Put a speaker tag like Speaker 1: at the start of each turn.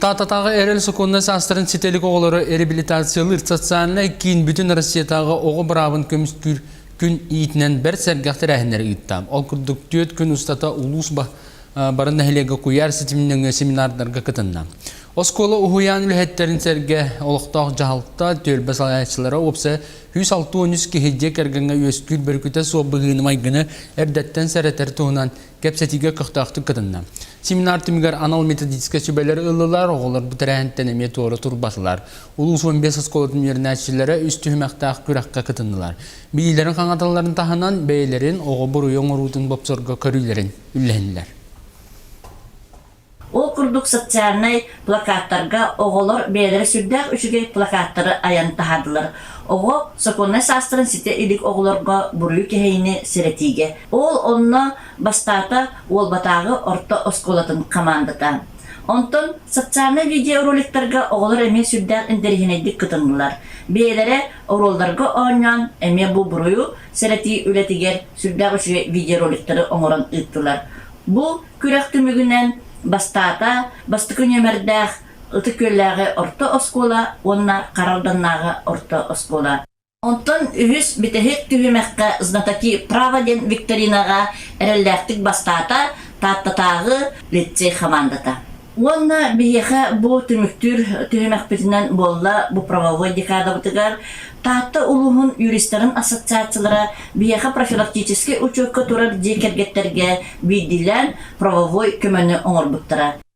Speaker 1: Тааттатааҕы эрэл сокуоннай саастарын ситэ илик оҕолору реабилитациялыыр социальнай киин бүтүн Россиятааҕы оҕо быраабын көмүскүүр күн иитинэн бэрт сэргэх тэрээһиннэри ыытта. Ол курдук 4 күн устата улуус бары нэһилиэгэ куйаар ситимин нөҥүө семинардарга кытынна. Оскуола уһуйаан үлэһиттэрин сэргэ олохтоох дьаһалта, түөлбэ салайааччылара уопсай 163 киһи дьиэ кэргэҥҥэ үөскүүр бөрүкүтэ суох быһыыны-майгыны эрдэттэн сэрэтэр туһунан кэпсэтиигэ көхтөөхтүк кытынна. Семинар түмүгэр анал методическай сүбэлэри ыллылар, оҕолор бу тэрээһинтэн эмиэ туора турбатылар. Улуус 15 оскуолатын үөрэнээччилэрэ үс түһүмэхтээх күрэххэ кытыннылар. Билиилэрин хаҥаталларын таһынан бэйэлэрин оҕо буруйу оҥоруутун бопсорго көрүүлэрин үллэһиннилэр.
Speaker 2: Ол курдук социальнай плакаттарга оҕолор бэйэлэрэ сүрдээх үчүгэй плакаттары айан таһаардылар. Оҕо сокуоннай саастарын ситэ илик оҕолорго буруйу кэһэйини сэрэтиигэ. Ол онно бастаата Уолбатааҕы орто оскуолатын хамаандата. Онтон социальнай видеороликтарга оҕолор эмиэ сүрдээх интэриэһинэйдик кытыннылар. Бэйэлэрэ оруолларга оонньоон эмиэ бу буруйу сэрэтии үлэтигэр сүрдээх үчүгэй видеороликтары оҥорон ыыттылар. Бу күрэх түмүгүнэн бастаата бастакы нүөмэрдээх Ытык Күөллээҕи орто оскуола уонна Хара Алданнааҕы орто оскуола. Онтон үһүс бүтэһик түһүмэххэ «Знатоки права» диэн викторинаҕа эрэллээхтик бастаата Тааттатааҕы лицей хамаандата. Уонна биһиэхэ бу түмүктүүр түһүмэхпитинэн буолла бу правовой декадабытыгар Таатта улууһун юристарын ассоциациялара биһиэхэ профилактическай учуокка турар дьиэ кэргэттэргэ биирдиилээн правовой көмөнү оҥорбуттара.